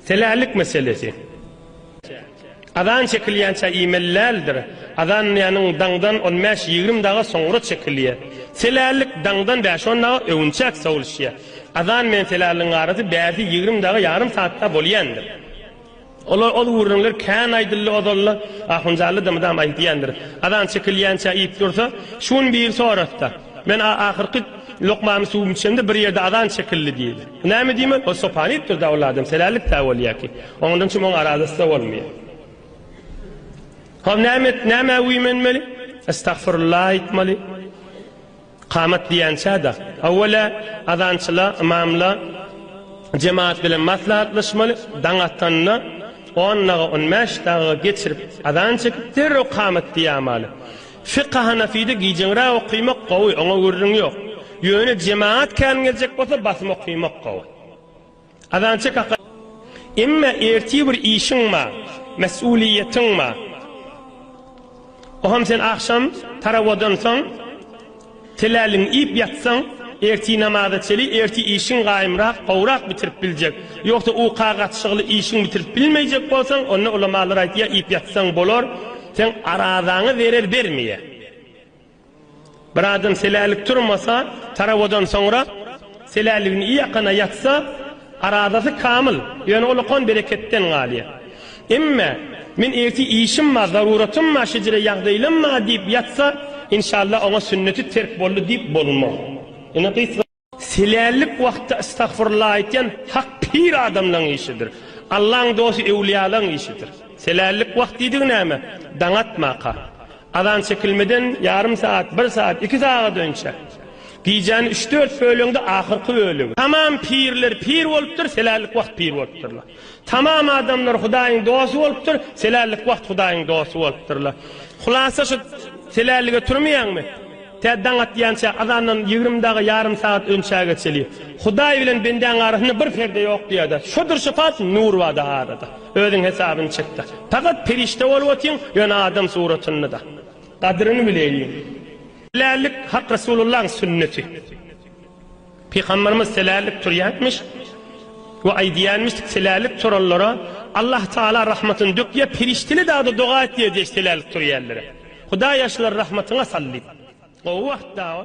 Selälik meselesi. Azan çekilýänçä iýmeli däldir. Azan ýanyň daňdan on bäş-ýigrimi daga soňra çekilýär. Selälik daňdan bäş-on daga öwünçäk sowulyşýar. Azan bilen seläligiň arasy bärsi 20 daga ýarym saatda bolýandyr. Olar ol gürrüňler kän aýdyldy ozalda, Ahunjally-da mydam aýdýandyr. Azan çekilýänçä iýip dursa, şu gün biri sorasda, Men ahyrky lokmamy suwumy içemde bir ýerde azan çekildi diýdi. Näme diýmeli? Ol sopany iýip durda ol adam, selälik-dä bolýa ki. Oňdan çüm oň arazasy-da bolmaýar. Hop näme et, nämä güýmenmeli? Estagfurullah aýtmaly. Kamat diýençä-de, awwala azançyla, ymamla jemaat bilen maslahatlaşmaly, daň atanda on daga, on bäş daga geçirip azan çekip derrew kamat diýämaly. Fykh Hanafide gijeňräk okymak gowy, oňa gürrüň ýok. Ýöne jemaat kän geljek bolsa basym okymak gowy. Azan çek aka. Emme ertir bir işiň bar, mes'uliýetiň bar. Oham sen agşam tarawadan soň teläliňi iýip ýatsaň, ertir namaza çeli ertir işiň gaýymrak, gowrak bitirip biljek. Ýogsa uka gatyşygly işiň bitirip bilmeýjek bolsaň, onda ulamalar aýtýar iýip ýatsaň bolar, seň arazaňa zerer bermeýär. Bir adam selälik turmasa, tarawadan soňra seläligini iýakana ýatsa, arazasy kamyl, ýöne ol okan bereketden galýar. Emme, men ertir işim bar, zaruratym bar, şejere ýagdaýlam bar diýip ýatsa, inşallah oňa sünneti terk boldy diýip bolmaz. Ine gysga. Selällik wagtda estagfurullah aýtýan hak pir adamlaň işidir. Allaň dosty öwlüýalaň işidir. Selällik wagt diýdigi näme? Daň atmaka. Azan çekilmeden ýarym sagat, bir sagat, iki sagat önçä. Gijäni üç-dört böleňde ahyrky bölegi. Tamam pirler pir bolupdyr, selällik wagt pir bolupdyrlar. Tamam adamlar Hudaýyň dosty bolupdyr, selällik wagt Hudaýyň dosty bolupdyrlar. Hulasa şu selällige turmaýaňmy? Tä daň atýança, azandan 20 dagy ýarym sagat önçä geçeli. Hudaý bilen bendäň arasynda bir perde ýok diýýär-de. Şodur şypat, nur bar-da arada. Özüň hesabyny çek-de. Pakat perişde bolup otyň, ýöne adam suratynda-da. Gadryny bileýliň. Selällik Hak Resulullahyň sünneti. Pygamberimiz selälik turýarmyş we aýdýarmyş, selälik turanlara Allah Taala rahmatyny dökýär, perişdeler dagda doga etýär diýip selälik turýanlara. Hudaý ýaşlary rahmatyňa sal diýip. Gowy wagt da o.